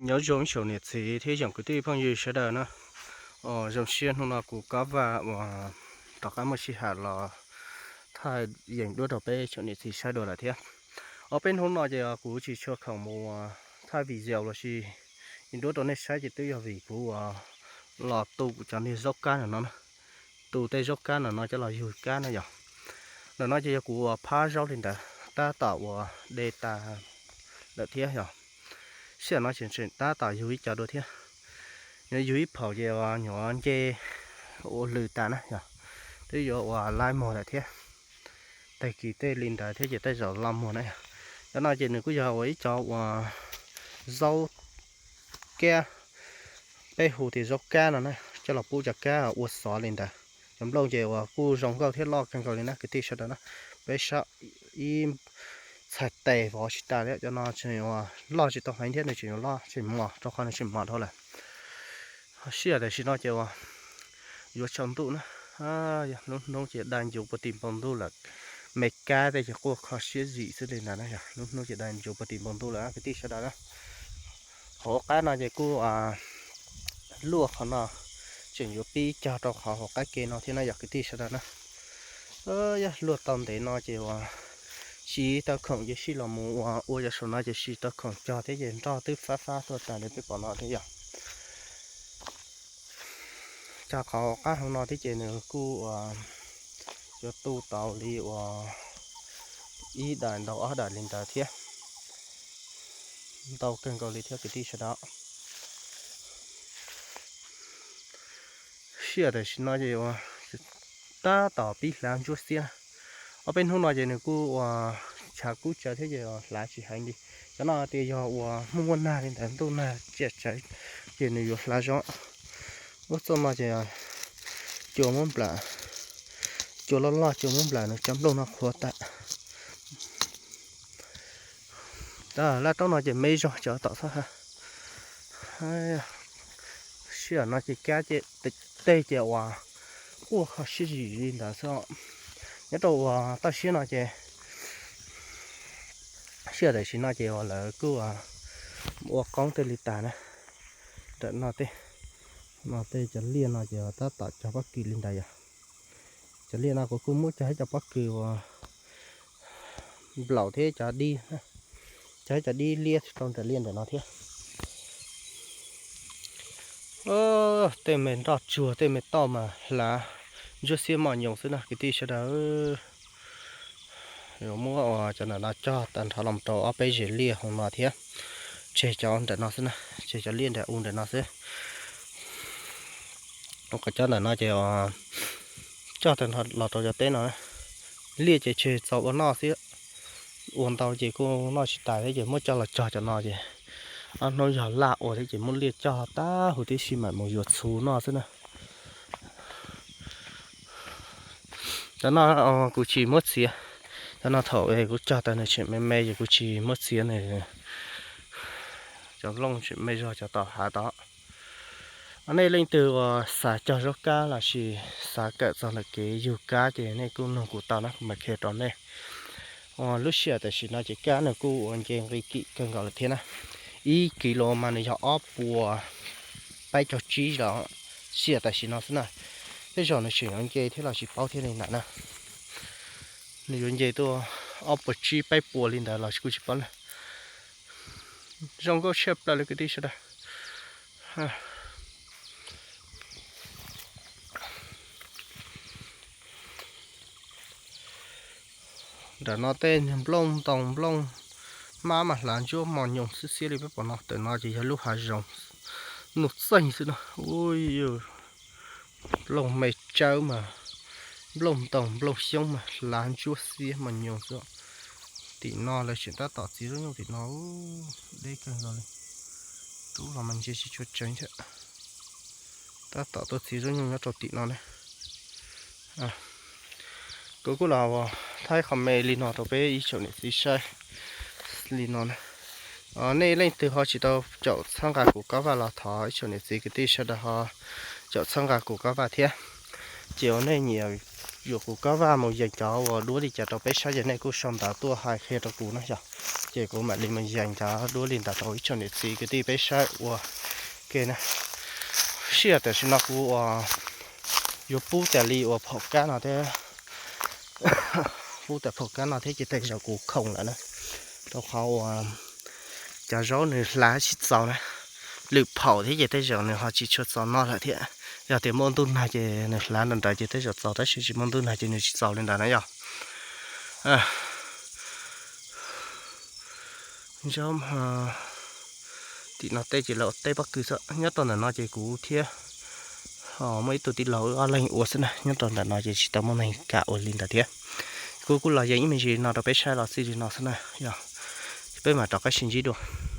Nyob zoo ib tsoom niam txiv thiab tsoom kwv tij phooj ywg sawv daws na. Zoo siab hnub no kuv Kob Vaj uas rov qab muaj sij hawm los thaij yeem duab rau peb tsoom niam txiv saib dua lawm thiab. Ob peb hnub no ces kuv tsis tshua khoom mus thaij video los sis yeem duab rau nej saib ces twb yog vim kuv uas los tu kuv cov niag zaub kab no no, tu tej zaub kab no no coj los yug kab na yog. Ntawm no ces yog kuv uas phab zaub li ntawd tab tom uas de tas lawm thiab yog. Sij hawm no ces tseem tab tom yug ib co dua thiab. Nyuam yug ib phaum ces uas nyuam nce ua lws tas na yog, twb yuav uas laib muag lawm thiab. Tag kis tej li ntawd thiab ces tej zaum los muag na yog. Cov no ces nws kuj yog uas ib co uas zaub kab, peb hu tias zaub kab no na, coj los pub cov kab ua xov li ntawd. Cov nplooj ces uas kuj zoo nkauj thiab loj kawg nkaus li na kwv tij sawv daws na. Peb saib ib txhais tes vov tsis tas li, cov no tseem uas loj tsis tau heev thiab nws tseem yuav loj tseem mos rau qhov nws tseem mos dhau lawm. Sij hawm tam sim no ces uas yuav tsaus ntuj na, lub hnub ces dai ncuv puag tim npoo ntuj lawm. Me kab tej ces quaj kho siab zim xwb li ntawd na yog, lub hnub ces dai ncuv puag tim npoo ntuj lawm kwv tij sawv daws na. Hauv qab no ces kuj luaj qhov no, tseem yuav pib cog rau qhov hauv qab ke no thiab na yog kwv tij sawv daws na. Yog luaj tau ntev no ces uas tsis tau khoom ces sij los mus uas ua cov saum no ces tsis tau khoom cog thiab ces nroj twb fab fab tuaj tas li peb pom no thiab yog. Cog qhov hauv qab hauv no thiab ces nws kuj uas yuav tu tau li uas ib daim ntau ob daim li ntawd thiab. Ntau kawg nkaus li thiab kwv tij sawv daws. Sij hawm tam sim no ces uas tab tom pib hlav ntsuab xiab. Ob peb hnub no ces nws kuj uas tshav kub tsawv thiab ces hlav tsis heev li. Cov no tias yog uas muaj muaj nag li ntawd ntuj nag tsiaj tsawv ces nws yuav hlav zoo. Lub txoj no ces cua muab nplawm, cua loj loj cua muab nplawm nws cov nplooj no qhuav tas. Laj roob no ces me zog cov tom xwb ha. Sij hawm no ces kab tej ces uas quaj kho siab zim li ntawd xwb. Nyob rau uas toj siab no ces sij hawm tam sim no ces uas lawv kuj ua qoob tej li tas na. Ntawm no tej, no tej cov liaj no ces tab tom cog pob kws li ntawd yog. Cov liaj no kuv kuj muab cog ib co pob kws uas nplaum thiab cov dib, cog ib co dib liab rau nram liaj ntawm no thiab. Tej me nroj tsuag tej me toj mas hlav ntsuab xiab mos nyoos xwb na kwv tij sawv daws. Yuav muab uas cov ntawm no cog tag nrho los rau ob peb zes liaj hauv no thiab. Tseg cov nram no xwb na, tseg cov liaj nram u nram no xwb. Kom cov ntawm no ces coj tag nrho los rau cov teb no. Liaj ces tseg txaus ua noj xwb, ua ntau ces kuj noj tsis tas thiab ces muab coj los cog cov no ces ob hnub yog laj ua thiab ces muab liaj coj tag huv tib si mam mus yuav txhuv noj xwb na. Cov no kuv tsis muab txiav, cov no thaum kuv cog tag nws tseem me me ces kuv tsis muab txiav nws, cov nplooj tseem me zog cov tom hav tod. Nej leej twg uas xav cog zaub kab los sis xav kawm txog ntawm kev yug kab ces nej kuj nug kuv tau na kuv mam qhia rau nej. Lub sij hawm tam sim no ces kab nws kuj ua nce nqi kim kawg nkaus lawm thiab na. Ib kis los mas nws yog ob puas peb caug tsib los sij hawm tam sim no xwb na. Tej zaum nws tseem yuav nce thiab los tsis paub thiab li ntawd na. Nws yuav nce tuaj ob puas tsib peb puas li ntawd los kuj tsis paub na. Zoo nkauj tshaj plaws li kwv tij sawv daws. Nram no tej nplooj ntoos nplooj hmab mas hlav ntsuab mos nyoos xwb xiab li peb pom no. Tam no ces yog lub hav zoov nuj txeeg xwb no. Ui, nplooj me tsawb mas, nplooj ntoos nplooj xyoob mas hlav ntsuab xiab mos nyoos xwb. Tim no lawv tseem tab tom txiv zaub nyuj tim no, deb kawg nkaus li. Rub los mas ntsia tsis tshua tseev thiab. Tab tom tuaj txiv zaub nyuj nyob rau tim no ne. Kuv kuj los thaij qho me li no rau peb ib tsoom niam txiv saib li no na. Nej leej twg ho tsis tau caum txhawb nqa kuv Kob Vaj los thov ib tsoom niam txiv kwv tij sawv daws ho caum txhawb nqa kuv Kob Vaj thiab. Ces uas nej nyiam Yuam kuv kab vaj mus yees cov uas duab li cas rau peb saib ces nej kuj sau ntawv tuaj hais qhia rau kuv na yog. Ces kuv mam li mus yees cov duab li ntawd rau ib tsoom niam txiv kwv tij peb saib ua ke na. Sij hawm tam sim no kuv uas yuav pub tas li uas phom kab no thiab, pub tas phom kab no thiab ces tej zaum kuv khoom lawm na, rau qhov uas cov zaub nws hlav tsis txaus na, lwm phaum thiab ces tej zaum nws ho tsis tshua txaus noj lawm thiab. Yog tias muaj ntuj nag ces nws hlav nrawm nrawm ces tej zaum txaus, tab sis tsis muaj ntuj nag ces nws tsis txaus li ntawd na yog. Zaub tim no tej ces lawv ua teb pob kws xwb. Nyob rau ntawm no ces kuv thiab muaj ib tug tij laug wb ob leeg ua xwb na, nyob rau ntawm no ces tsis tau muaj neeg kam ua li ntawd thiab. Kuv kuj los yees ib me ntsis no rau peb saib los xij li no xwb na yog, peb mam rov qab sib ntsib dua.